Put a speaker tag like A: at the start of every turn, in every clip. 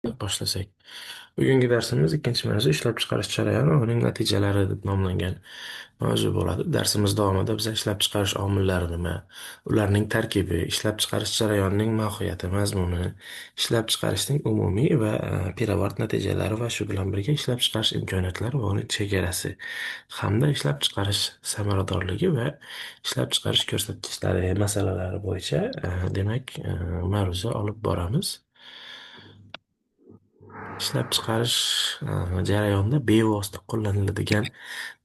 A: Boshlasak. Bugungi darsimiz ikkinchi mavzu ishlab chiqarish jarayoni va uning natijalari deb nomlangan mavzu bo'ladi. Darsimiz davomida biz ishlab chiqarish omillari nima, ularning tarkibi, ishlab chiqarish jarayonining mohiyati, mazmuni, ishlab chiqarishning umumiy va pirovard natijalari va shu bilan birga ishlab chiqarish imkoniyatlari va uning chegarasi hamda ishlab chiqarish samaradorligi va ishlab chiqarish ko'rsatkichlari masalalari bo'yicha demak ma'ruza olib boramiz. Ishlab chiqarish jarayonida bevosita qo'llaniladigan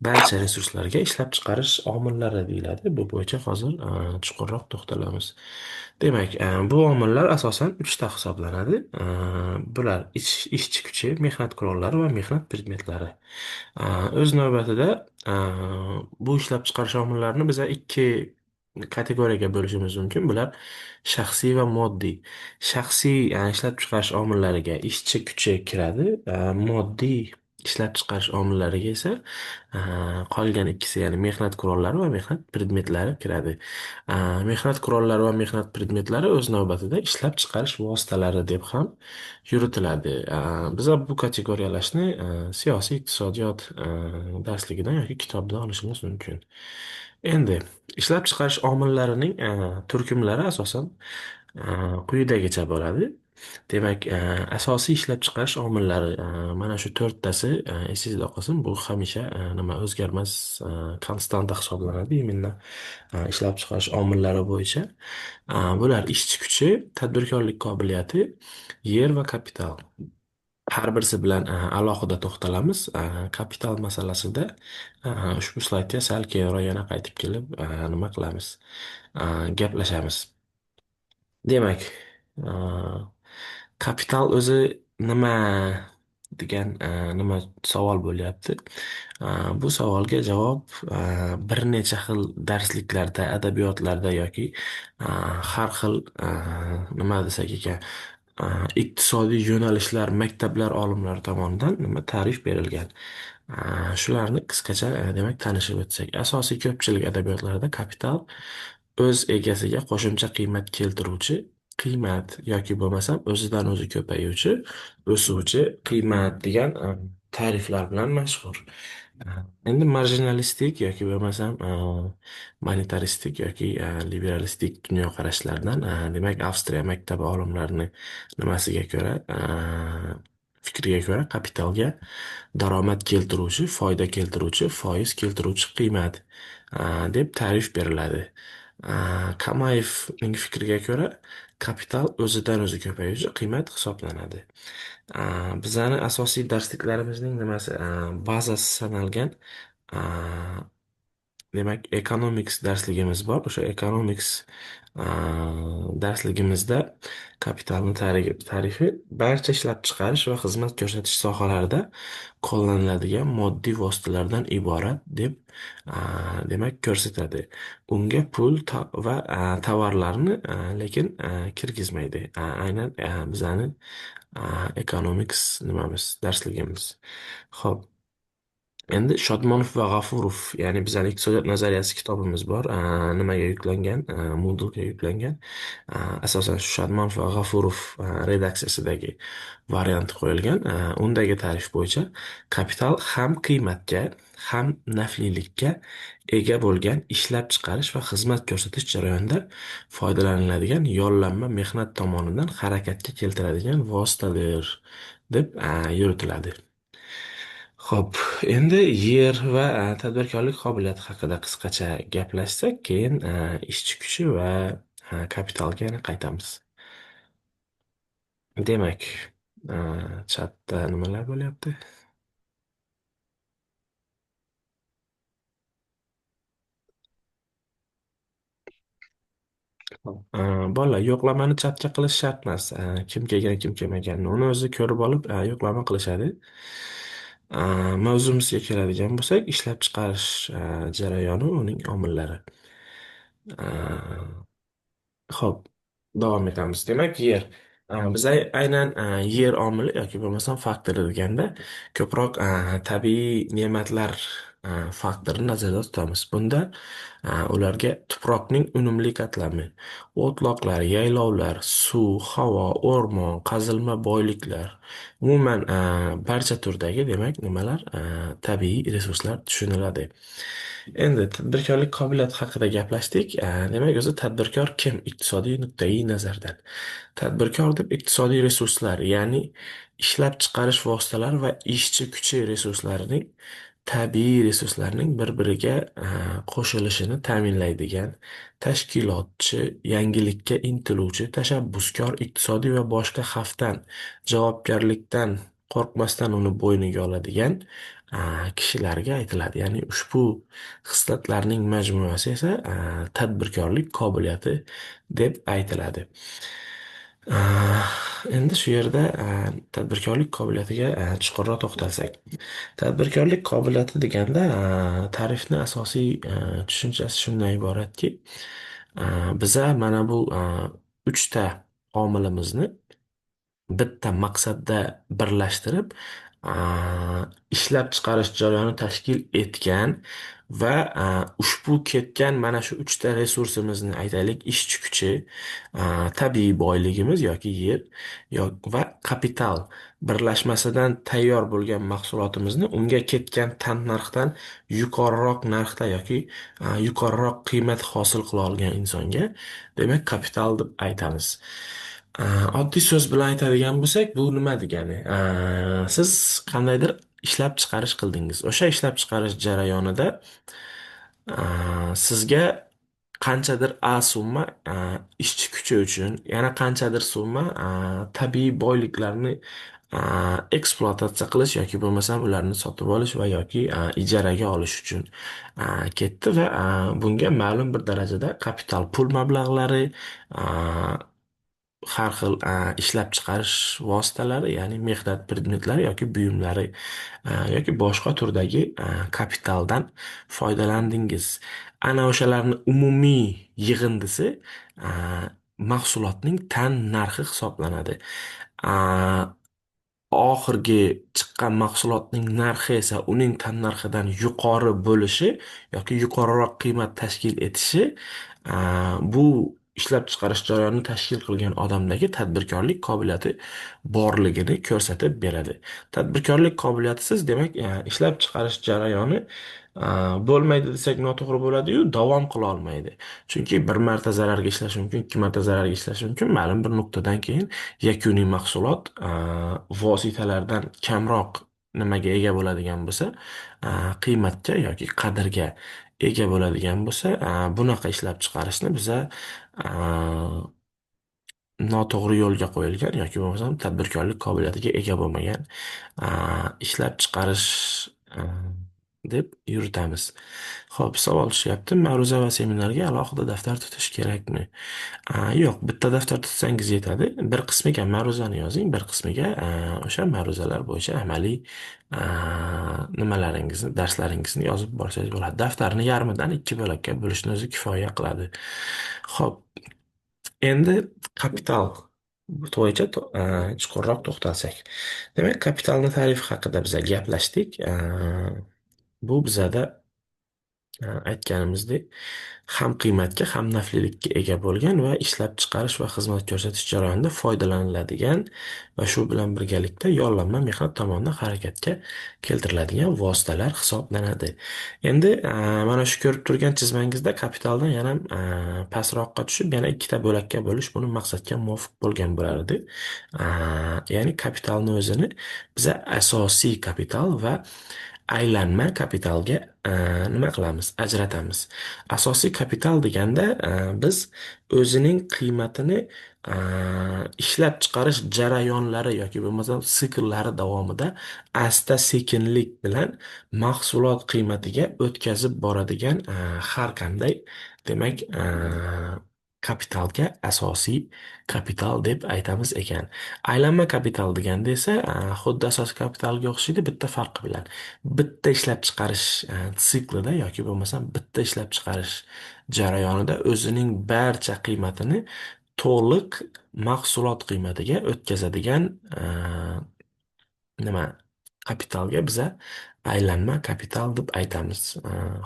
A: barcha resurslarga ishlab chiqarish omillari deyiladi. Bu bo'yicha hozir chuqurroq to'xtalamiz. Demak, bu omillar asosan uchta hisoblanadi. Bular ishchi kuchi, mehnat qurollari va mehnat predmetlari. O'z navbatida bu ishlab chiqarish omillarini biza ikki kategoriyaga bo'lishimiz mumkin. Bular shaxsiy va moddiy. Shaxsiy, ya'ni ishlab chiqarish omillariga ishchi kuchi kiradi. Moddiy ishlab chiqarish omillariga esa qolgan ikkisi, ya'ni mehnat qurollari va mehnat predmetlari kiradi. Mehnat qurollari va mehnat predmetlari o'z navbatida ishlab chiqarish vositalari deb ham yuritiladi. Biz bu kategoriyalashni siyosiy iqtisodiyot darsligidan yoki kitobdan olishimiz mumkin. Endi ishlab chiqarish omillarining turkumlari asosan quyidagicha bo'ladi. Demak, asosiy ishlab chiqarish omillari mana shu to'rttasi esingizda qolsin, bu hamisha nima o'zgarmas konstanta hisoblanadi. Именно ishlab chiqarish omillari bo'yicha. Bular ishchi kuchi, tadbirkorlik qobiliyati, yer va kapital. Har birisi bilan alohida to'xtalamiz. Kapital masalasida ushbu slaydga sal keyinroq yana qaytib kelib nima qilamiz? Gaplashamiz. Demak, kapital o'zi nima degan nima savol bo'lyapti. Bu savolga javob bir necha xil darsliklarda, adabiyotlarda yoki har xil nima desak ekan, iqtisodiy yo'nalishlar, maktablar olimlari tomonidan nima ta'rif berilgan. Shularni qisqacha demak tanishib o'tsak. Asosiy ko'pchilik adabiyotlarda kapital o'z egasiga qo'shimcha qiymat keltiruvchi qiymat yoki bo'lmasam o'zidan o'zi ko'payuvchi, o'suvchi qiymat degan ta'riflar bilan mashhur. Endi marjinalistik yoki bo'lmasam monetaristik yoki liberalistik dunyoqarashlardan, demak Avstriya maktabi olimlarini nimasiga ko'ra, fikriga ko'ra kapitalga daromad keltiruvchi, foyda keltiruvchi, foiz keltiruvchi qiymat deb ta'rif beriladi. Kamayevning fikriga ko'ra kapital o'zidan o'zi ko'payuvchi qiymat hisoblanadi. Bizani asosiy darsliklarimizning nimasi bazasi sanalgan, demak economics darsligimiz bor. O'sha economics darsligimizda kapitalni ta'rifi barcha ishlab chiqarish va xizmat ko'rsatish sohalarida qo'llaniladigan moddiy vositalardan iborat deb demak ko'rsatadi. Unga pul va tovarlarni lekin kirgizmaydi. Aynan bizani economics nimamiz darsligimiz. Xo'p. Endi Shodmonov va G'afurov, ya'ni bizning iqtisodiyot nazariyasi kitobimiz bor, nimaga yuklangan, Moodle'ga yuklangan. Asosan shu Shodmonov va G'afurov redaksiyasidagi variant qo'yilgan. Undagi ta'rif bo'yicha kapital ham qiymatga, ham naflilikka ega bo'lgan ishlab chiqarish va xizmat ko'rsatish jarayonida foydalaniladigan yollanma mehnat tomonidan harakatga keltiradigan vositadir deb yuritiladi. Xo'p, endi yer va tadbirkorlik qobiliyati haqida qisqacha gaplashsak, keyin ishchi kuchi va kapitalga yana qaytamiz. Demak, chatda nimalar bo'lyapti? Bolalar, yo'qlamani chatga qilish shart emas. Kim kelgan, kim kelmaganini uni o'zi ko'rib olib, yo'qlama qilishadi. Mavzumizga keladigan bo'lsak, ishlab chiqarish jarayoni, uning omillari. Xo'p, davom etamiz. Demak, yer. Biz aynan yer omili yoki bo'lmasam faktori deganda ko'proq tabiiy ne'matlar faktorini nazarda tutamiz. Bunda ularga tuproqning unumli qatlami, o'tloqlar, yaylovlar, suv, havo, o'rmon, qazilma boyliklar, umuman barcha turdagi, demak, nimalar, tabiiy resurslar tushuniladi. Endi tadbirkorlik qobiliyati haqida gaplashdik. Demak, o'zi tadbirkor kim iqtisodiy nuqtai nazardan? Tadbirkor deb iqtisodiy resurslar, ya'ni ishlab chiqarish vositalari va ishchi kuchi resurslarining, tabiiy resurslarning bir-biriga qo'shilishini ta'minlaydigan tashkilotchi, yangilikka intiluvchi, tashabbuskor, iqtisodiy va boshqa xavfdan, javobgarlikdan qo'rqmasdan uni bo'yniga oladigan kishilarga aytiladi. Ya'ni ushbu xislatlarning majmuasi esa tadbirkorlik qobiliyati deb aytiladi. Endi shu yerda tadbirkorlik qobiliyatiga chuqurroq to'xtalsak. Tadbirkorlik qobiliyati deganda ta'rifni asosiy tushunchasi shundan iboratki, biza mana bu uchta omilimizni bitta maqsadda birlashtirib, ishlab chiqarish jarayoni tashkil etgan va ushbu ketgan mana shu uchta resursimizni, aytaylik, ishchi kuchi, tabiiy boyligimiz yoki yer va kapital birlashmasidan tayyor bo'lgan mahsulotimizni unga ketgan tannarxdan yuqoriroq narxda yoki yuqoriroq qiymat hosil qila olgan insonga, demak, kapital deb aytamiz. Oddiy so'z bilan aytadigan bo'lsak, bu nima degani? Siz qandaydir ishlab chiqarish qildingiz. O'sha ishlab chiqarish jarayonida sizga qanchadir A summa ishchi kuchi uchun, yana qanchadir summa tabiiy boyliklarni ekspluatatsiya qilish yoki bo'lmasam ularni sotib olish va yoki ijaraga olish uchun ketdi va bunga ma'lum bir darajada kapital pul mablag'lari, har xil ishlab chiqarish vositalari, ya'ni mehnat predmetlari yoki buyumlari yoki boshqa turdagi kapitaldan foydalandingiz. Ana o'shalarni umumiy yig'indisi mahsulotning tan narxi hisoblanadi. Oxirgi chiqqan mahsulotning narxi esa uning tan narxidan yuqori bo'lishi yoki yuqoriroq qiymat tashkil etishi bu ishlab chiqarish jarayonini tashkil qilgan odamdagi tadbirkorlik qobiliyati borligini ko'rsatib beradi. Tadbirkorlik qobiliyatisiz, demak, ishlab chiqarish jarayoni bo'lmaydi desak noto'g'ri bo'ladi-yu, davom qila olmaydi. Chunki bir marta zararga ishlashi mumkin, ikki marta zararga ishlashi mumkin, ma'lum bir nuqtadan keyin yakuniy mahsulot vositalardan kamroq nimaga ega bo'ladigan bo'lsa, qiymatga yoki qadrga ega bo'ladigan bo'lsa, bunaqa ishlab chiqarishni biza noto'g'ri yo'lga qo'yilgan yoki bo'lmasam tadbirkorlik qobiliyatiga ega bo'lmagan ishlab chiqarish deb yuritamiz. Xo'p, savol tushyapti. Ma'ruza va seminarga alohida daftar tutish kerakmi? Yo'q, bitta daftar tutsangiz yetadi. Bir qismiga ma'ruzani yozing, bir qismiga o'sha ma'ruzalar bo'yicha amaliy nimalaringizni, darslaringizni yozib borsangiz bo'ladi. Daftarni yarmidan ikki bo'lakka bo'lishni o'zi kifoya qiladi. Xo'p, endi kapital bo'yicha chuqurroq to'xtalsak. Demak, kapitalni tarifi haqida biz gaplashdik. Bu bizada aytganimizdek ham qiymatga, ham naflilikka ega bo'lgan va ishlab chiqarish va xizmat ko'rsatish jarayonida foydalaniladigan va shu bilan birgalikda yollanma mehnat tomonidan harakatga keltiriladigan vositalar hisoblanadi. Endi mana shu ko'rib turgan chizmangizda kapitaldan yana pastroqqa tushib, yana ikkita bo'lakka bo'lish buni maqsadga muvofiq bo'lgan bo'lardi. Ya'ni kapitalni o'zini biza asosiy kapital va aylanma kapitalga nima qilamiz? Ajratamiz. Asosiy kapital deganda biz o'zining qiymatini ishlab chiqarish jarayonlari yoki bo'lmasam sikllari davomida asta-sekinlik bilan mahsulot qiymatiga o'tkazib boradigan har qanday, demak, kapitalga asosiy kapital deb aytamiz ekan. Aylanma kapital deganda esa xuddi asosiy kapitalga o'xshaydi, bitta farqi bilan. Bitta ishlab chiqarish siklida yoki bo'lmasam bitta ishlab chiqarish jarayonida o'zining barcha qiymatini to'liq mahsulot qiymatiga o'tkazadigan nima Kapitalga biza aylanma kapital deb aytamiz.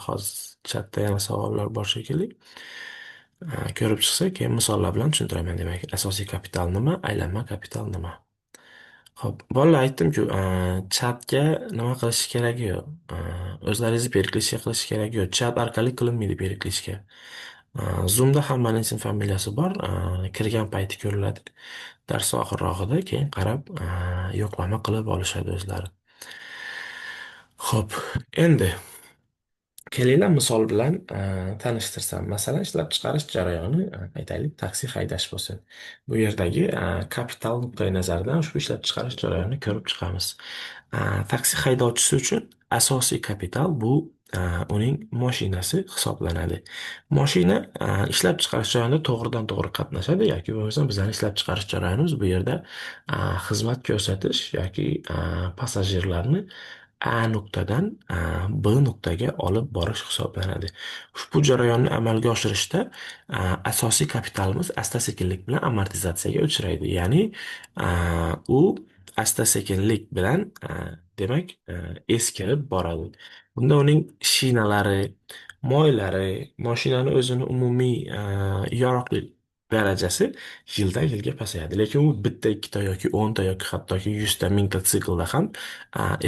A: Hozir chatda yana savollar bor shekilli. Ko'rib chiqsak, keyin misollar bilan tushuntiraman. Demak, asosiy kapital nima, aylanma kapital nima? Xo'p, bolalar, aytdim-ku, chatga nima qilish keragi yo'q. O'zlaringizni перекличка qilish keragi yo'q. Chat orqali qilinmaydi перекличка. Zoomda hammaning ism familiyasi bor. Kirgan payti ko'riladi. Dars oxirrog'ida keyin qarab, yo'qlama qilib olishadi o'zlari. Xo'p, endi kelinglar misol bilan tanishtirsam. Masalan, ishlab chiqarish jarayoni, aytaylik, taksi haydash bo'lsin. Bu yerdagi kapital nuqtai nazaridan ushbu ishlab chiqarish jarayonini ko'rib chiqamiz. Taksi haydovchisi uchun asosiy kapital bu uning mashinasi hisoblanadi. Mashina ishlab chiqarish jarayonida to'g'ridan to'g'ri qatnashadi yoki bo'lmasam bizning ishlab chiqarish jarayonimiz bu yerda xizmat ko'rsatish yoki passajirlarni A nuqtadan B nuqtaga olib borish hisoblanadi. Ushbu jarayonni amalga oshirishda asosiy kapitalimiz asta-sekinlik bilan amortizatsiyaga uchraydi. Ya'ni u asta-sekinlik bilan demak eskirib boradi. Bunda uning shinalari, moylari, mashinani o'zini umumiy yaroqli darajasi yildan yilga pasayadi. Lekin u bitta, ikkita yoki 10 ta yoki hattoki 100 ta, 1000 ta siklda ham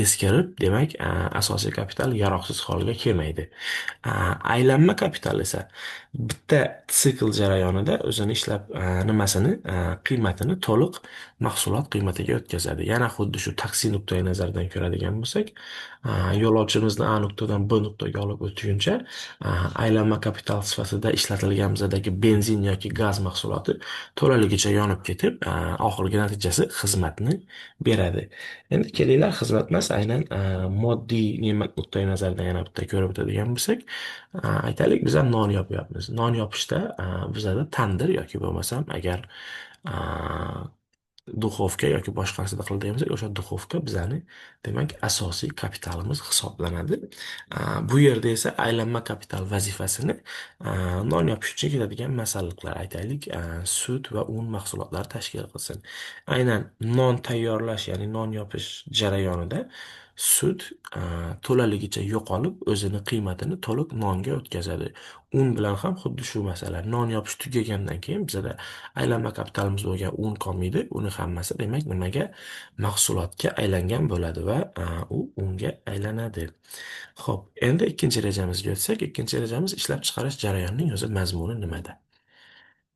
A: eskirib, demak, asosiy kapital yaroqsiz holga kelmaydi. Aylanma kapital esa bitta sikl jarayonida o'zini ishlab nimasini qiymatini to'liq mahsulot qiymatiga o'tkazadi. Yana xuddi shu taksi nuqtai nazaridan ko'radigan bo'lsak, yo'lovchimizni A nuqtadan B nuqtaga olib o'tguncha aylanma kapital sifatida ishlatilgan bizadagi benzin yoki gaz mahsuloti to'laligicha yonib ketib, oxirgi natijasi xizmatni beradi. Endi kelinglar, xizmat emas, aynan moddiy ne'mat nuqtai nazaridan yana bitta ko'rib o'tadigan bo'lsak, aytaylik, biz ham non yopyapmiz. Non yopishda bizada tandir yoki bo'lmasam agar duxovka yoki boshqa narsada qiladigan bo'lsak, o'sha duxovka bizani demak asosiy kapitalimiz hisoblanadi. Bu yerda esa aylanma kapital vazifasini non yopish uchun keladigan masalliqlar, aytaylik, sut va un mahsulotlari tashkil qilsin. Aynan non tayyorlash, ya'ni non yopish jarayonida sut to'laligicha yo'qolib, o'zini qiymatini to'liq nonga o'tkazadi. Un bilan ham xuddi shu masala. Non yopish tugagandan keyin bizada aylanma kapitalimiz bo'lgan un qolmaydi. Uni hammasi demak nimaga? Mahsulotga aylangan bo'ladi va u unga aylanadi. Xo'p, endi ikkinchi rejamizga o'tsak, ikkinchi rejamiz ishlab chiqarish jarayonining o'zi mazmuni nimada?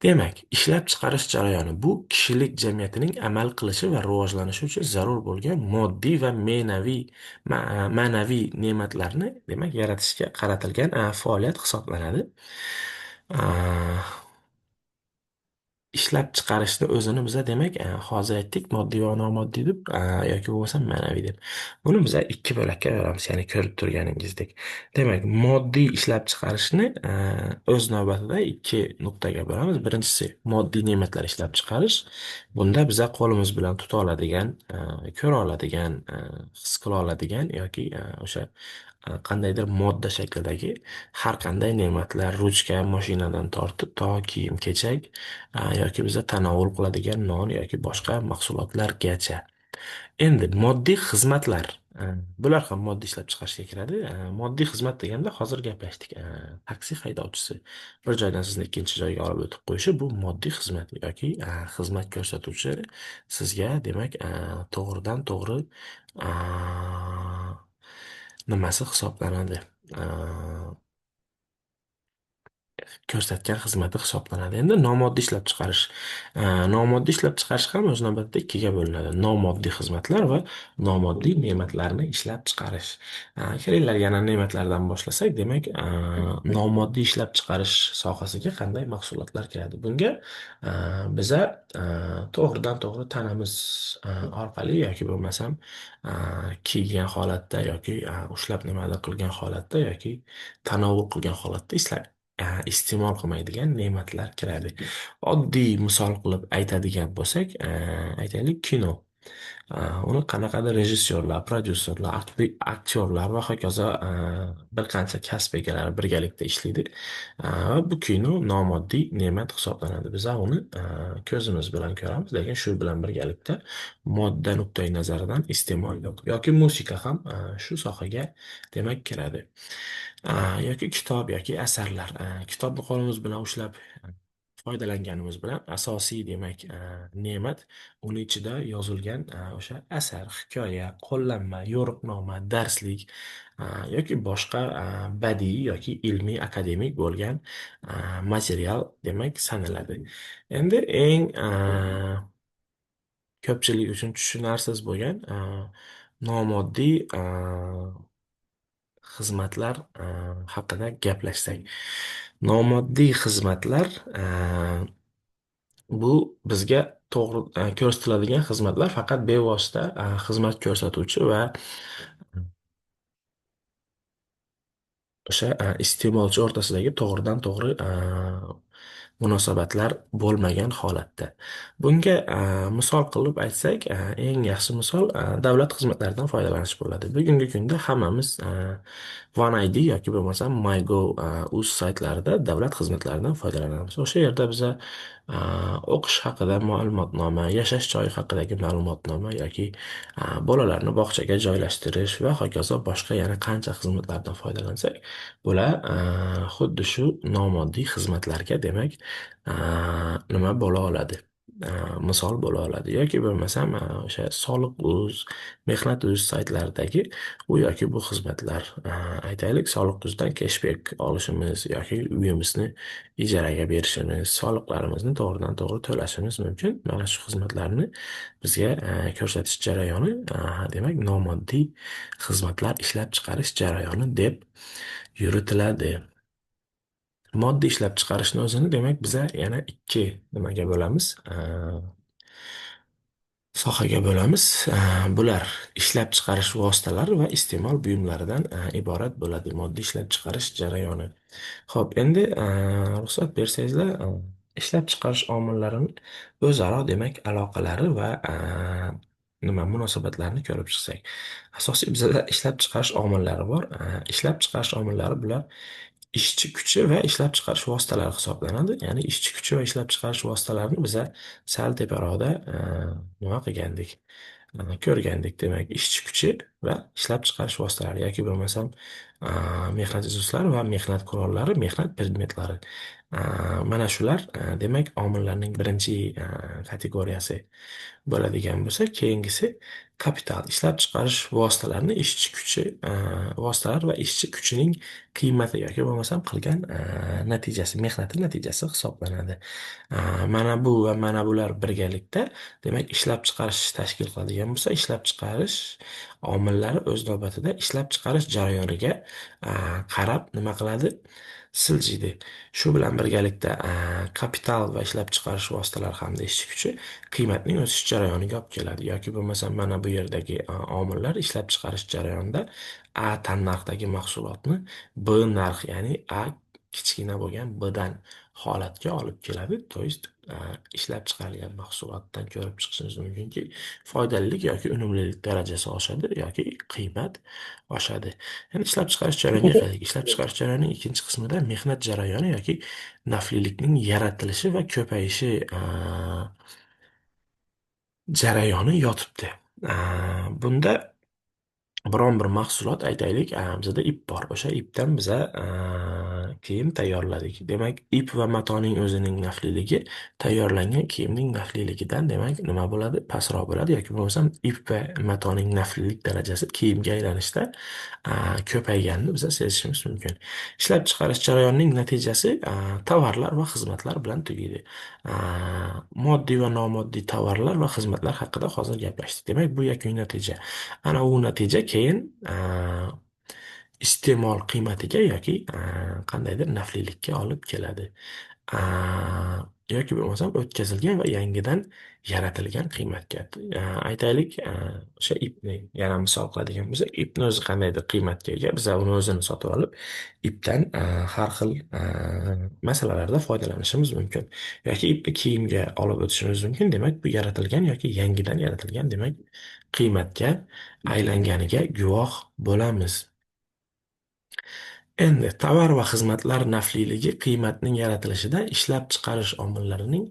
A: Demak, ishlab chiqarish jarayoni bu kishilik jamiyatining amal qilishi va rivojlanishi uchun zarur bo'lgan moddiy va ma'naviy ne'matlarni demak yaratishga qaratilgan faoliyat hisoblanadi. Ishlab chiqarishni o'zini biza demak hozir aytdik moddiy va nomoddiy deb yoki bo'lmasa ma'naviy deb. Buni biza ikki bo'lakka ayiramiz, ya'ni ko'rib turganingizdek. Demak, moddiy ishlab chiqarishni o'z navbatida ikki nuqtaga bo'lamiz. Birinchisi moddiy ne'matlar ishlab chiqarish. Bunda biza qo'limiz bilan tuta oladigan, ko'ra oladigan, his qila oladigan yoki o'sha qandaydir modda shaklidagi har qanday ne'matlar, ruchka, mashinadan tortib to kiyim-kechak yoki biza tanovul qiladigan non yoki boshqa mahsulotlargacha. Endi moddiy xizmatlar, bular ham moddiy ishlab chiqarishga kiradi. Moddiy xizmat deganda hozir gaplashdik. Taksi haydovchisi bir joydan sizni ikkinchi joyga olib o'tib qo'yishi bu moddiy xizmat yoki xizmat ko'rsatuvchi sizga demak to'g'ridan to'g'ri nimasi hisoblanadi? Ko'rsatgan xizmati hisoblanadi. Endi nomoddiy ishlab chiqarish. Nomoddiy ishlab chiqarish ham o'z navbatida ikkiga bo'linadi. Nomoddiy xizmatlar va nomoddiy ne'matlarni ishlab chiqarish. Kelinglar, yana ne'matlardan boshlasak, demak, nomoddiy ishlab chiqarish sohasiga qanday mahsulotlar kiradi? Bunga biza to'g'ridan to'g'ri tanamiz orqali yoki bo'lmasam kiygan holatda yoki ushlab nimadir qilgan holatda yoki tanovul qilgan holatda iste'mol qilmaydigan ne'matlar kiradi. Oddiy misol qilib aytadigan bo'lsak, aytaylik, kino. Uni qanaqadir rejissyorlar, prodyuserlar, aktyorlar va hokazo bir qancha kasb egalari birgalikda ishlaydi. Va bu kino nomoddiy ne'mat hisoblanadi. Biz uni ko'zimiz bilan ko'ramiz, lekin shu bilan birgalikda modda nuqtai nazaridan iste'mol yo'q. Yoki musiqa ham shu sohaga demak kiradi. Yoki kitob yoki asarlar. Kitobni qo'limiz bilan ushlab foydalanganimiz bilan asosiy demak ne'mat uni ichida yozilgan o'sha asar, hikoya, qo'llanma, yo'riqnoma, darslik yoki boshqa badiiy yoki ilmiy akademik bo'lgan material demak sanaladi. Endi eng ko'pchilik uchun tushunarsiz bo'lgan nomoddiy xizmatlar haqida gaplashsak. Nomoddiy xizmatlar bu bizga to'g'ri ko'rsatiladigan xizmatlar faqat bevosita xizmat ko'rsatuvchi va o'sha iste'molchi o'rtasidagi to'g'ridan to'g'ri munosabatlar bo'lmagan holatda. Bunga misol qilib aytsak, eng yaxshi misol davlat xizmatlaridan foydalanish bo'ladi. Bugungi kunda hammamiz OneID yoki bo'lmasam MyGov uz saytlarida davlat xizmatlaridan foydalanamiz. O'sha yerda biza o'qish haqida ma'lumotnoma, yashash joyi haqidagi ma'lumotnoma yoki bolalarni bog'chaga joylashtirish va hokazo boshqa yana qancha xizmatlardan foydalansak, bular xuddi shu nomoddiy xizmatlarga demak nima bo'la oladi? Misol bo'la oladi. Yoki bo'lmasam o'sha soliq uz, mehnat uz saytlaridagi u yoki bu xizmatlar, aytaylik, soliq uzdan keshbek olishimiz yoki uyimizni ijaraga berishimiz, soliqlarimizni to'g'ridan to'g'ri to'lashimiz mumkin. Mana shu xizmatlarni bizga ko'rsatish jarayoni, demak, nomoddiy xizmatlar ishlab chiqarish jarayoni deb yuritiladi. Moddiy ishlab chiqarishni o'zini demak biza yana ikki nimaga bo'lamiz? Sohaga bo'lamiz. Bular ishlab chiqarish vositalari va iste'mol buyumlaridan iborat bo'ladi moddiy ishlab chiqarish jarayoni. Xo'p, endi ruxsat bersangizlar, ishlab chiqarish omillarini o'zaro demak aloqalari va nima munosabatlarini ko'rib chiqsak. Asosiy bizada ishlab chiqarish omillari bor. Ishlab chiqarish omillari bular ishchi kuchi va ishlab chiqarish vositalari hisoblanadi. Ya'ni ishchi kuchi va ishlab chiqarish vositalarini biza sal teparoqda nima qilgandik, ko'rgandik. Demak, ishchi kuchi va ishlab chiqarish vositalari yoki bo'lmasam mehnat resurslari va mehnat qurollari, mehnat predmetlari. Mana shular demak omillarning birinchi kategoriyasi bo'ladigan bo'lsa, keyingisi kapital, ishlab chiqarish vositalarini ishchi kuchi, vositalar va ishchi kuchining qiymati yoki bo'lmasam qilgan natijasi, mehnati natijasi hisoblanadi. Mana bu va mana bular birgalikda demak ishlab chiqarish tashkil qiladigan bo'lsa, ishlab chiqarish omillari o'z navbatida ishlab chiqarish jarayoniga qarab nima qiladi? Siljiydi. Shu bilan birgalikda kapital va ishlab chiqarish vositalari hamda ishchi kuchi qiymatning o'sish jarayoniga olib keladi yoki bo'lmasam mana bu yerdagi omillar ishlab chiqarish jarayonida A tannarxdagi mahsulotni B narx, ya'ni A kichkina bo'lgan B dan holatga olib keladi. То есть ishlab chiqarilgan mahsulotdan ko'rib chiqishimiz mumkinki, foydalilik yoki unumlilik darajasi oshadi yoki qiymat oshadi. Endi ishlab chiqarish jarayoniga qaytaylik. Ishlab chiqarish jarayonining ikkinchi qismida mehnat jarayoni yoki naflilikning yaratilishi va ko'payishi jarayoni yotibdi. Bunda biron bir mahsulot, aytaylik, bizada ip bor. O'sha ipdan biza kiyim tayyorladik. Demak, ip va matoning o'zining nafliligi tayyorlangan kiyimning nafliligidan demak nima bo'ladi? Pastroq bo'ladi yoki bo'lmasam ip va matoning naflilik darajasi kiyimga aylanishda ko'payganini biza sezishimiz mumkin. Ishlab chiqarish jarayonining natijasi tovarlar va xizmatlar bilan tugaydi. Moddiy va nomoddiy tovarlar va xizmatlar haqida hozir gaplashdik. Demak, bu yakuniy natija. Ana u natija keyin iste'mol qiymatiga yoki qandaydir naflilikka olib keladi. Yoki bo'lmasam o'tkazilgan va yangidan yaratilgan qiymatga. Aytaylik, o'sha ipni yana misol qiladigan bo'lsak, ipni o'zi qandaydir qiymatga ega. Biz uni o'zini sotib olib, ipdan har xil masalalarda foydalanishimiz mumkin. Yoki ipni kiyimga olib o'tishimiz mumkin. Demak, bu yaratilgan yoki yangidan yaratilgan, demak, qiymatga aylanganiga guvoh bo'lamiz. Endi tovar va xizmatlar nafliligi qiymatning yaratilishida ishlab chiqarish omillarining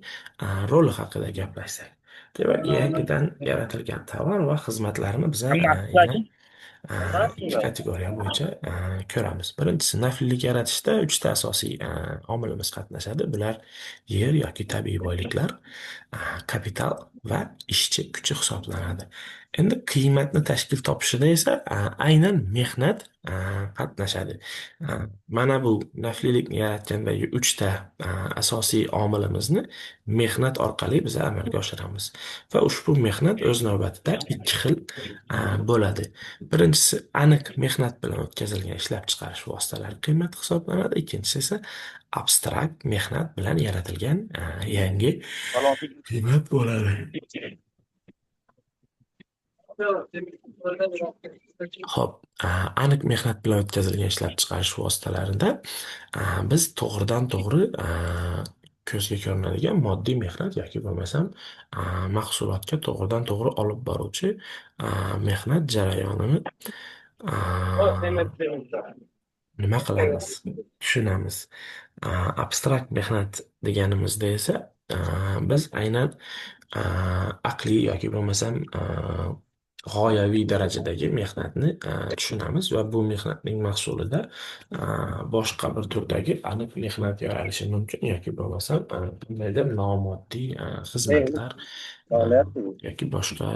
A: roli haqida gaplashsak. Demak, yangidan yaratilgan tovar va xizmatlarni biza yana ikki kategoriya bo'yicha ko'ramiz. Birinchisi, naflilik yaratishda uchta asosiy omilimiz qatnashadi. Bular yer yoki tabiiy boyliklar, kapital va ishchi kuchi hisoblanadi. Endi qiymatni tashkil topishida esa aynan mehnat qatnashadi. Mana bu naflilikni yaratgandagi uchta asosiy omilimizni mehnat orqali biz amalga oshiramiz. Va ushbu mehnat o'z navbatida ikki xil bo'ladi. Birinchisi aniq mehnat bilan o'tkazilgan ishlab chiqarish vositalari qiymati hisoblanadi. Ikkinchisi esa abstrakt mehnat bilan yaratilgan yangi qiymat bo'ladi. Xo'p, aniq mehnat bilan o'tkazilgan ishlab chiqarish vositalarida biz to'g'ridan to'g'ri ko'zga ko'rinadigan moddiy mehnat yoki bo'lmasam mahsulotga to'g'ridan to'g'ri olib boruvchi mehnat jarayonini nima qilamiz, tushunamiz. Abstrakt mehnat deganimizda esa biz aynan aqliy yoki bo'lmasam g'oyaviy darajadagi mehnatni tushunamiz va bu mehnatning mahsulida boshqa bir turdagi aniq mehnat yaralishi mumkin yoki bo'lmasam qandaydir nomoddiy xizmatlar yoki boshqa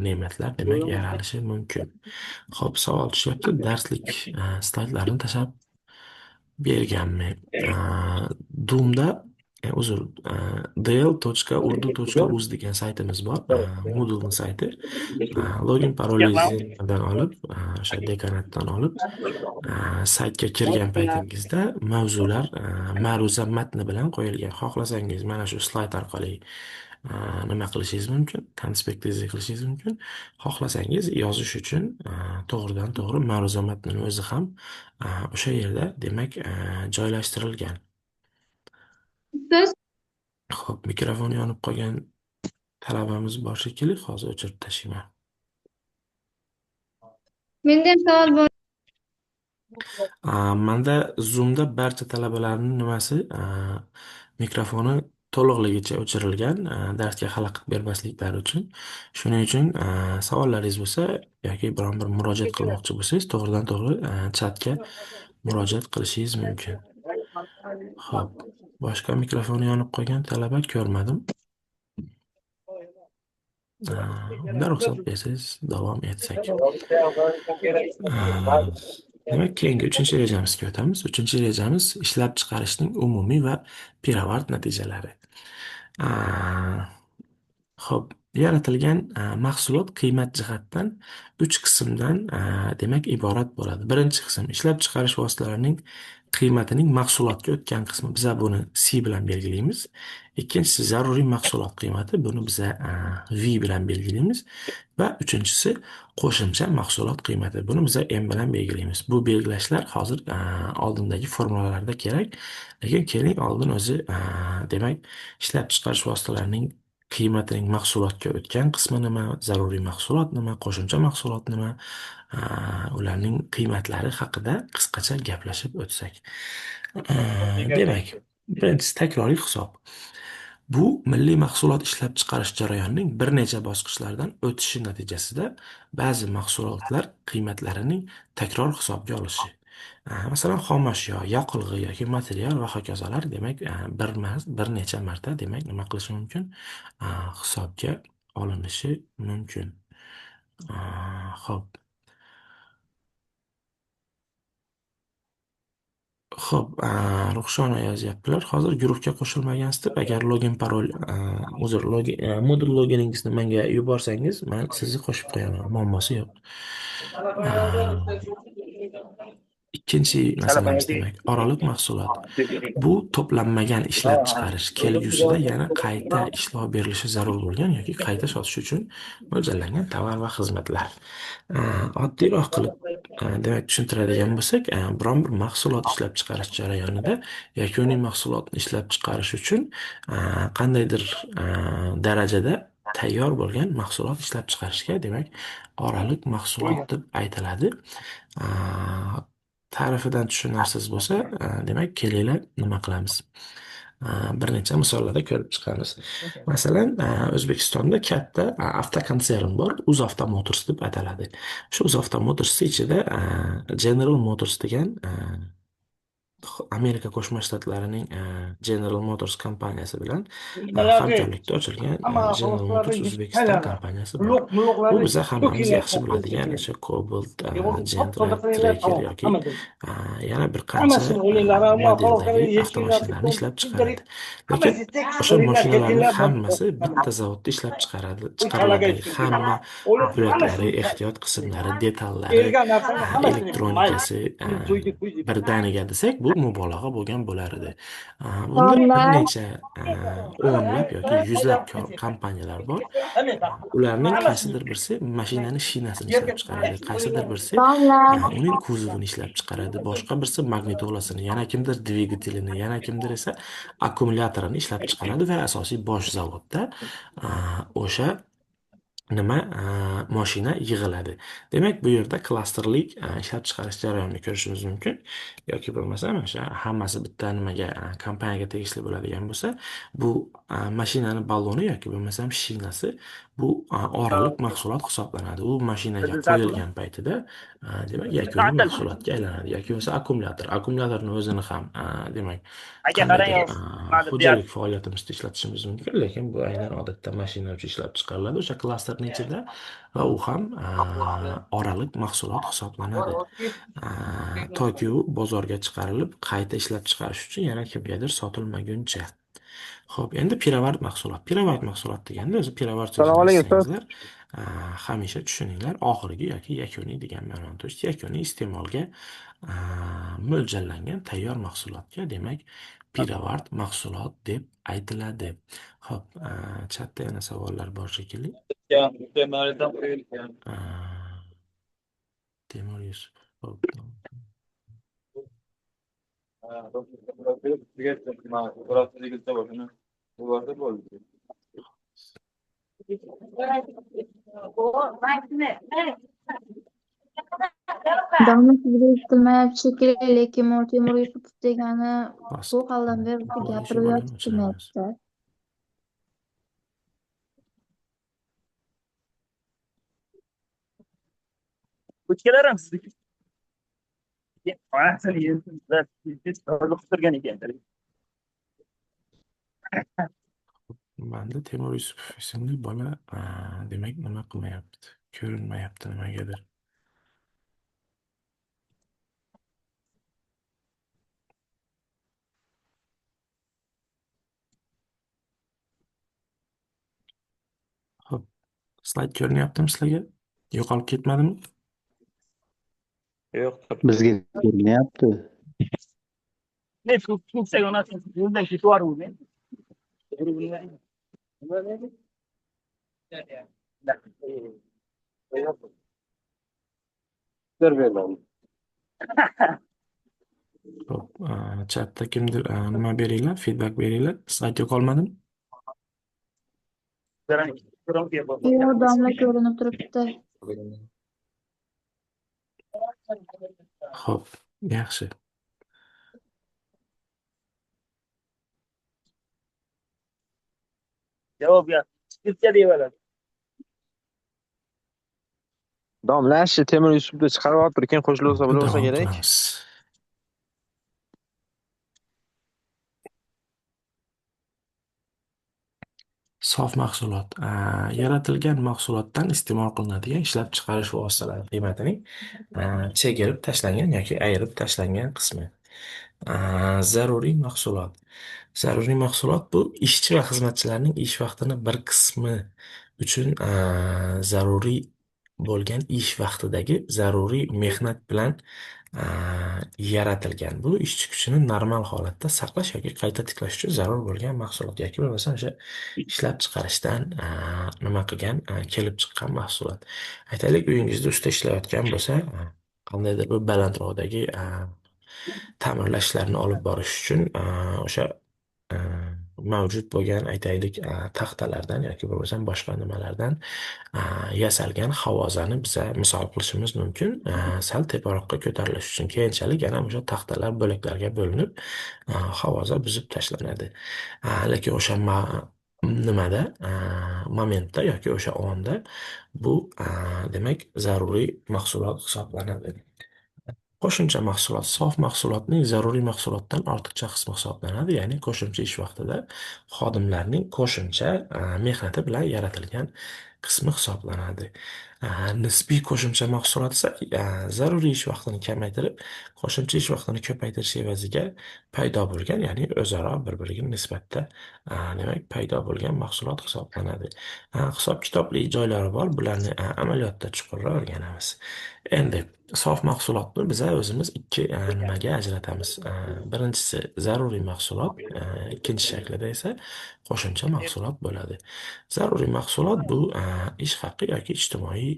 A: ne'matlar demak yaralishi mumkin. Xo'p, savol tushyapti. Darslik slaydlarini tashlab berganmi? Doomda uzr, dl.urdu.uz degan saytimiz bor. Moodle'ning sayti. Login parolingizni olib, o'sha dekanatdan olib, saytga kirgan paytingizda mavzular ma'ruza matni bilan qo'yilgan. Xohlasangiz mana shu slayd orqali nima qilishingiz mumkin, konspektiza qilishingiz mumkin. Xohlasangiz yozish uchun to'g'ridan to'g'ri ma'ruza matnini o'zi ham o'sha yerda demak joylashtirilgan.
B: Ustoz,
A: Xo'p, mikrofon yonib qolgan talabamiz bor shekilli, hozir o'chirib tashlayman.
B: Menda ham savol bor.
A: Manda Zoomda barcha talabalarning nimasi mikrofoni to'liqligicha o'chirilgan, darsga xalaqit bermasliklari uchun. Shuning uchun savollaringiz bo'lsa yoki biron bir murojaat qilmoqchi bo'lsangiz, to'g'ridan to'g'ri chatga murojaat qilishingiz mumkin. Xo'p, boshqa mikrofoni yonib qolgan talaba ko'rmadim. Unda ruxsat bersangiz davom etsak. Demak, keyingi uchinchi rejamizga o'tamiz. Uchinchi rejamiz ishlab chiqarishning umumiy va pirovard natijalari. Xo'p, yaratilgan mahsulot qiymat jihatdan uch qismdan demak iborat bo'ladi. Birinchi qism ishlab chiqarish vositalarining qiymatining mahsulotga o'tgan qismi. Biza buni C bilan belgilaymiz. Ikkinchisi zaruriy mahsulot qiymati. Buni biza V bilan belgilaymiz. Va uchinchisi qo'shimcha mahsulot qiymati. Buni biza M bilan belgilaymiz. Bu belgilashlar hozir oldindagi formulalarda kerak. Lekin keling oldin o'zi demak ishlab chiqarish vositalarining qiymatining mahsulotga o'tgan qismi nima, zaruriy mahsulot nima, qo'shimcha mahsulot nima, ularning qiymatlari haqida qisqacha gaplashib o'tsak. Demak, birinchisi takroriy hisob. Bu milliy mahsulot ishlab chiqarish jarayonining bir necha bosqichlardan o'tishi natijasida ba'zi mahsulotlar qiymatlarining takror hisobga olishi. Masalan, xomashyo, yoqilg'i yoki material va hokazolar demak bir emas, bir necha marta demak nima qilishi mumkin? Hisobga olinishi mumkin. Xo'p. Xo'p, Ruxshona yozyaptilar. Hozir guruhga qo'shilmagansiz deb, agar login parol, uzr, login, Moodle loginingizni menga yuborsangiz, men sizni qo'shib qo'yaman. Muammosi yo'q. Ikkinchi masalamiz demak, oraliq mahsulot. Bu to'planmagan ishlab chiqarish kelgusida yana qayta ishlov berilishi zarur bo'lgan yoki qayta sotish uchun mo'ljallangan tovar va xizmatlar. Oddiyroq qilib demak tushuntiradigan bo'lsak, biron bir mahsulot ishlab chiqarish jarayonida yakuniy mahsulotni ishlab chiqarish uchun qandaydir darajada tayyor bo'lgan mahsulot ishlab chiqarishga demak oraliq mahsulot deb aytiladi. Ta'rifidan tushunarsiz bo'lsa, demak kelinglar nima qilamiz? Bir necha misollarda ko'rib chiqamiz. Masalan, O'zbekistonda katta avtokonsern bor, UzAuto Motors deb ataladi. Shu UzAuto Motors ichida General Motors degan Amerika Qo'shma Shtatlarining General Motors kompaniyasi bilan hamkorlikda ochilgan General Motors Uzbekistan kompaniyasi bor. Bu biza hammamiz yaxshi biladigan o'sha Cobalt, Gentra, Tracker yoki yana bir qancha modeldagi avtomashinalarni ishlab chiqaradi. Lekin o'sha mashinalarning hammasi bitta zavodda ishlab chiqariladi. Hamma bo'laklari, ehtiyot qismlari, detallari, elektronikasi birdaniga desak, bu mubolag'a bo'lgan bo'lar edi. Bunda bir necha o'nlab yoki yuzlab kompaniyalar bor. Ularning qaysidir birisi mashinani shinasini ishlab chiqaradi, qaysidir birisi uning kuzovini ishlab chiqaradi, boshqa birisi magnitolasini, yana kimdir dvigatelini, yana kimdir esa akkumulyatorini ishlab chiqaradi va asosiy bosh zavodda o'sha nima mashina yig'iladi. Demak, bu yerda klasterlik ishlab chiqarish jarayonini ko'rishimiz mumkin. Yoki bo'lmasa, o'sha hammasi bitta nimaga kompaniyaga tegishli bo'ladigan bo'lsa, bu mashinani balloni yoki bo'lmasam shinasi bu oraliq mahsulot hisoblanadi. U mashinaga qo'yilgan paytida demak yakuniy mahsulotga aylanadi. Yoki bo'lmasa akkumulyator. Akkumulyatorni o'zini ham demak qandaydir xo'jalik faoliyatimizda ishlatishimiz mumkin, lekin bu aynan odatda mashina uchun ishlab chiqariladi o'sha klasterning ichida va u ham oraliq mahsulot hisoblanadi. Toki u bozorga chiqarilib, qayta ishlab chiqarish uchun yana kimgadir sotilmaguncha. Xo'p, endi pirovard mahsulot. Pirovard mahsulot deganda o'zi pirovard so'zini eshitsangizlar, hamisha tushuninglar, oxirgi yoki yakuniy degan ma'noni. To есть yakuniy iste'molga mo'ljallangan tayyor mahsulotga demak pirovard mahsulot deb aytiladi. Xo'p, chatda yana savollar bor shekilli. Temur Yusuf. Xo'p.
B: Domla sizga eshitilmayapti shekilli, lekin Temur Yusupov degani bu holdan beri gapirib yotibdi.
C: O'chkalar ham sizniki. Turgan ekan.
A: Manda Temur Yusupov ismli bola demak nima qilmayapti, ko'rinmayapti nimagadir. Xo'p, slayd ko'rinyaptimi sizlarga? Yo'qolib ketmadimi?
D: Yo'q,
E: Bizga ko'rinyapti.
C: Ne ko'ksak onasini yo'ldan ketib yuboruvdim.
A: Xo'p, chatda kimdir nima beringlar, feedback beringlar. Slayd yo'qolmadimi?
B: Yo'q, domla ko'rinib turibdi.
A: Xo'p, yaxshi.
C: Javob yo'q.
D: Domla shu Temur Yusufni chiqarib olib turib, keyin qo'shilsa bo'lsa
A: Davom
D: kerak.
A: qilamiz. Sof mahsulot. Yaratilgan mahsulotdan iste'mol qilinadigan ishlab chiqarish vositalari qiymatining chegirib tashlangan yoki ayirib tashlangan qismi. Zaruriy mahsulot. Zaruriy mahsulot bu ishchi va xizmatchilarning ish vaqtini bir qismi uchun zaruriy bo'lgan ish vaqtidagi zaruriy mehnat bilan yaratilgan. Bu ishchi kuchini normal holatda saqlash yoki qayta tiklash uchun zarur bo'lgan mahsulot yoki bo'lmasam o'sha ishlab chiqarishdan nima qilgan, kelib chiqqan mahsulot. Aytaylik, uyingizda usta ishlayotgan bo'lsa, qandaydir bir balandroqdagi ta'mirlash ishlarini olib borish uchun o'sha mavjud bo'lgan, aytaylik, taxtalardan yoki bo'lmasam boshqa nimalardan yasalgan havozani biza misol qilishimiz mumkin. Sal teparoqqa ko'tarilish uchun keyinchalik yana o'sha taxtalar bo'laklarga bo'linib, havoza buzib tashlanadi. Lekin o'sha nimada, momentda yoki o'sha onda bu demak zaruriy mahsulot hisoblanadi. Qo'shimcha mahsulot sof mahsulotning zaruriy mahsulotdan ortiqcha qismi hisoblanadi, ya'ni qo'shimcha ish vaqtida xodimlarning qo'shimcha mehnati bilan yaratilgan qismi hisoblanadi. Nisbiy qo'shimcha mahsulot esa zaruriy ish vaqtini kamaytirib, qo'shimcha ish vaqtini ko'paytirish evaziga paydo bo'lgan, ya'ni o'zaro bir-biriga nisbatda demak paydo bo'lgan mahsulot hisoblanadi. Hisob-kitobli joylari bor, bularni amaliyotda chuqurroq o'rganamiz. Endi sof mahsulotni biza o'zimiz ikki nimaga ajratamiz. Birinchisi zaruriy mahsulot, ikkinchi shaklida esa qo'shimcha mahsulot bo'ladi. Zaruriy mahsulot bu ish haqi yoki ijtimoiy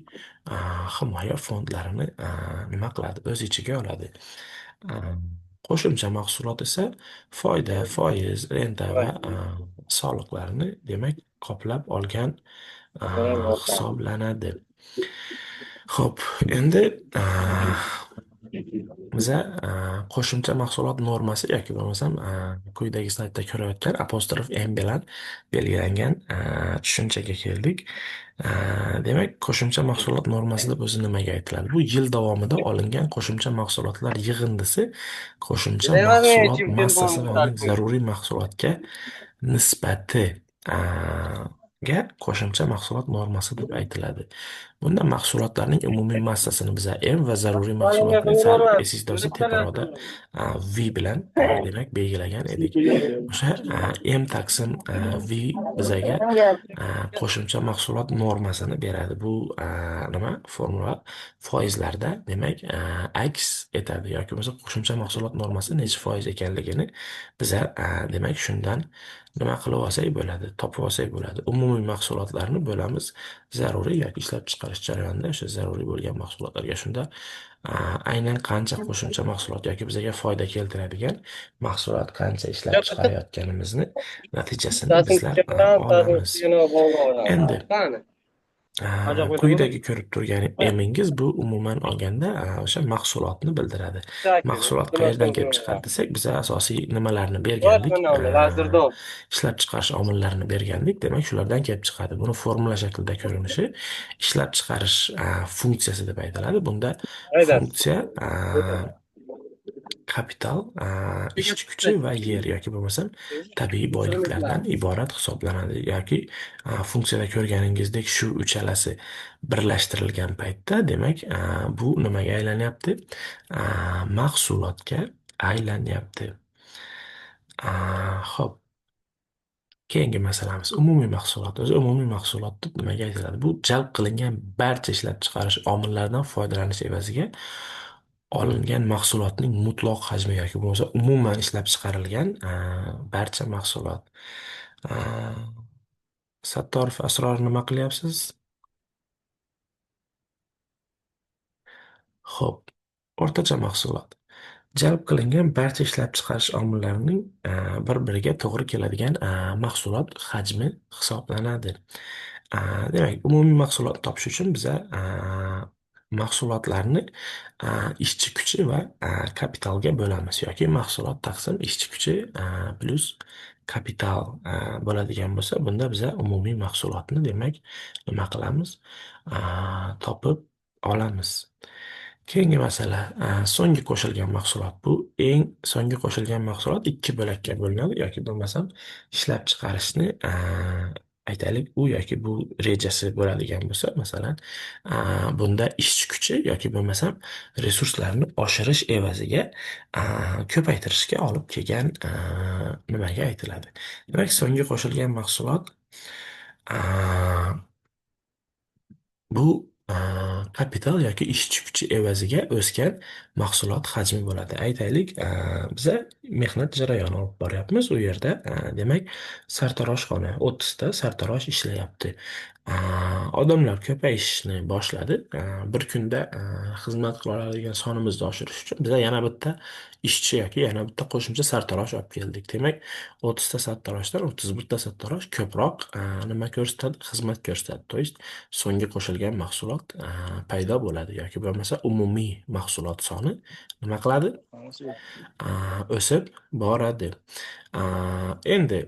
A: himoya fondlarini nima qiladi, o'z ichiga oladi. Qo'shimcha mahsulot esa foyda, foiz, renta va soliqlarni demak qoplab olgan hisoblanadi. Xo'p, endi biza qo'shimcha mahsulot normasi yoki bo'lmasam quyidagi slaydda ko'rayotgan apostrof m bilan belgilangan tushunchaga keldik. Demak, qo'shimcha mahsulot normasi deb o'zi nimaga aytiladi? Bu yil davomida olingan qo'shimcha mahsulotlar yig'indisi qo'shimcha mahsulot massasi va uning zaruriy mahsulotga nisbati ga qo'shimcha mahsulot normasi deb aytiladi. Bunda mahsulotlarning umumiy massasini biza M va zaruriy mahsulotning sal esingizda bo'lsa teparoqda V bilan demak belgilagan edik. O'sha M taqsim V bizaga qo'shimcha mahsulot normasini beradi. Bu nima formula foizlarda demak aks etadi yoki bo'lmasa qo'shimcha mahsulot normasi necha foiz ekanligini biza demak shundan nima qilib olsak bo'ladi, topib olsak bo'ladi. Umumiy mahsulotlarni bo'lamiz zaruriy yoki ishlab chiqarish jarayonida o'sha zaruriy bo'lgan mahsulotlarga. Shunda aynan qancha qo'shimcha mahsulot yoki bizga foyda keltiradigan mahsulot qancha ishlab chiqarayotganimizni natijasini bizlar olamiz. Endi quyidagi ko'rib turgan emingiz bu umuman olganda o'sha mahsulotni bildiradi. Mahsulot qayerdan kelib chiqadi desak, biz asosiy nimalarni bergandik, ishlab chiqarish omillarini bergandik, demak shulardan kelib chiqadi. Buni formula shaklida ko'rinishi ishlab chiqarish funksiyasi deb aytiladi. Bunda funksiya kapital, ishchi kuchi va yer yoki bo'lmasam tabiiy boyliklardan iborat hisoblanadi. Yoki funksiyada ko'rganingizdek shu uchalasi birlashtirilgan paytda demak bu nimaga aylanyapti? Mahsulotga aylanyapti. Xo'p. Keyingi masalamiz umumiy mahsulot. O'zi umumiy mahsulot deb nimaga aytiladi? Bu jalb qilingan barcha ishlab chiqarish omillaridan foydalanish evaziga olingan mahsulotning mutlaq hajmi yoki bo'lmasa umuman ishlab chiqarilgan barcha mahsulot. Sattorov Asror, nima qilyapsiz? Xo'p, o'rtacha mahsulot. Jalb qilingan barcha ishlab chiqarish omillarining bir-biriga to'g'ri keladigan mahsulot hajmi hisoblanadi. Demak, umumiy mahsulot topish uchun biza mahsulotlarni ishchi kuchi va kapitalga bo'lamiz yoki mahsulot taqsim ishchi kuchi plyus kapital bo'ladigan bo'lsa, bunda biza umumiy mahsulotni demak nima qilamiz? Topib olamiz. Keyingi masala, so'nggi qo'shilgan mahsulot. Bu eng so'nggi qo'shilgan mahsulot ikki bo'lakka bo'linadi yoki bo'lmasam ishlab chiqarishni aytaylik u yoki bu rejasi bo'ladigan bo'lsa, masalan, bunda ishchi kuchi yoki bo'lmasam resurslarni oshirish evaziga ko'paytirishga olib kelgan nimaga aytiladi. Demak, so'nggi qo'shilgan mahsulot bu Kapital yoki ishchi kuchi evaziga o'sgan mahsulot hajmi bo'ladi. Aytaylik, biza mehnat jarayoni olib boryapmiz. U yerda, demak, sartaroshxona, 30 ta sartarosh ishlayapti. Odamlar ko'payishni boshladi. Bir kunda xizmat qila oladigan sonimizni oshirish uchun biza yana bitta ishchi yoki yana bitta qo'shimcha sartarosh olib keldik. Demak, 30 ta sartaroshdan 31 ta sartarosh ko'proq nima ko'rsatadi? Xizmat ko'rsatadi. То есть so'nggi qo'shilgan mahsulot paydo bo'ladi yoki bo'lmasa umumiy mahsulot soni nima qiladi? O'sib boradi. Endi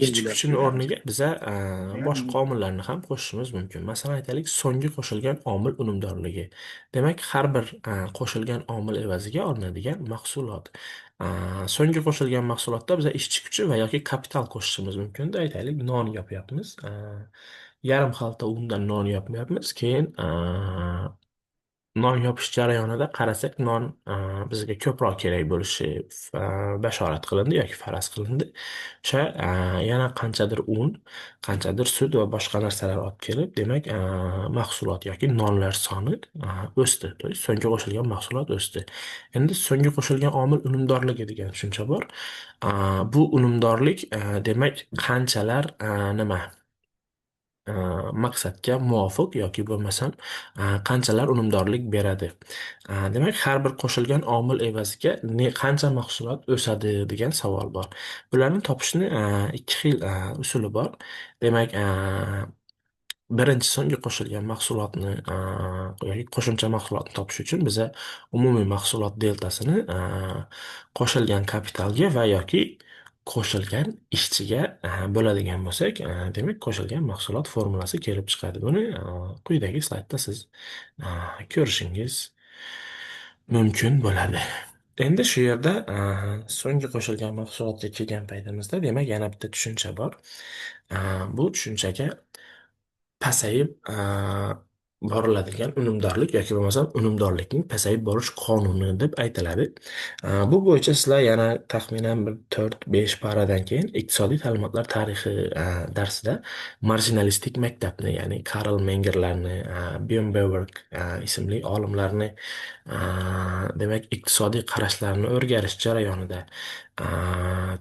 A: ishchi kuchini o'rniga biza boshqa omillarni ham qo'shishimiz mumkin. Masalan, aytaylik, so'nggi qo'shilgan omil unumdorligi. Demak, har bir qo'shilgan omil evaziga olinadigan mahsulot. So'nggi qo'shilgan mahsulotda biza ishchi kuchi va yoki kapital qo'shishimiz mumkin. Aytaylik, non yopyapmiz. Yarim xalta undan non yopyapmiz. Keyin non yopish jarayonida qarasak, non bizga ko'proq kerak bo'lishi bashorat qilindi yoki faraz qilindi. O'sha yana qanchadir un, qanchadir sut va boshqa narsalar olib kelib, demak, mahsulot yoki nonlar soni o'sdi. То есть so'nggi qo'shilgan mahsulot o'sdi. Endi so'nggi qo'shilgan omil unumdorligi degan tushuncha bor. Bu unumdorlik, demak, qanchalar nima maqsadga muvofiq yoki bo'lmasam qanchalar unumdorlik beradi. Demak, har bir qo'shilgan omil evaziga qancha mahsulot o'sadi degan savol bor. Bularni topishni ikki xil usuli bor. Demak, birinchi so'nggi qo'shilgan mahsulotni yoki qo'shimcha mahsulotni topish uchun biza umumiy mahsulot deltasini qo'shilgan kapitalga va yoki qo'shilgan ishchiga bo'ladigan bo'lsak, demak, qo'shilgan mahsulot formulasi kelib chiqadi. Buni quyidagi slaydda siz ko'rishingiz mumkin bo'ladi. Endi shu yerda so'nggi qo'shilgan mahsulotga kelgan paytimizda, demak, yana bitta tushuncha bor. Bu tushunchaga pasayib boriladigan unumdorlik yoki bo'lmasam unumdorlikning pasayib borish qonuni deb aytiladi. Bu bo'yicha sizlar yana taxminan bir 4-5 paradan keyin iqtisodiy ta'limotlar tarixi darsida marjinalistik maktabni, ya'ni Karl Mengerlarni, Böhm-Bawerk ismli olimlarni, demak, iqtisodiy qarashlarini o'rganish jarayonida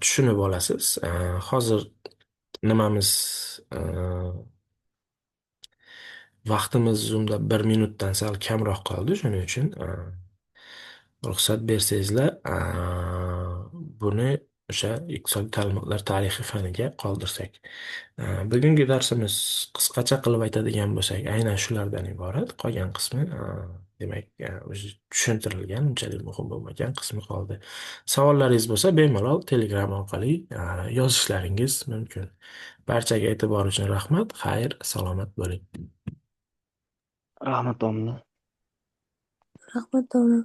A: tushunib olasiz. Hozir nimamiz, vaqtimiz Zoomda bir minutdan sal kamroq qoldi. Shuning uchun ruxsat bersangizlar, buni o'sha iqtisodiy ta'limotlar tarixi faniga qoldirsak. Bugungi darsimiz qisqacha qilib aytadigan bo'lsak, aynan shulardan iborat. Qolgan qismi, demak, o'zi tushuntirilgan, unchalik muhim bo'lmagan qismi qoldi. Savollaringiz bo'lsa, bemalol Telegram orqali yozishlaringiz mumkin. Barchaga e'tibor uchun rahmat. Xayr, salomat bo'ling.
E: Rahmat, domla.
F: Rahmat, domla.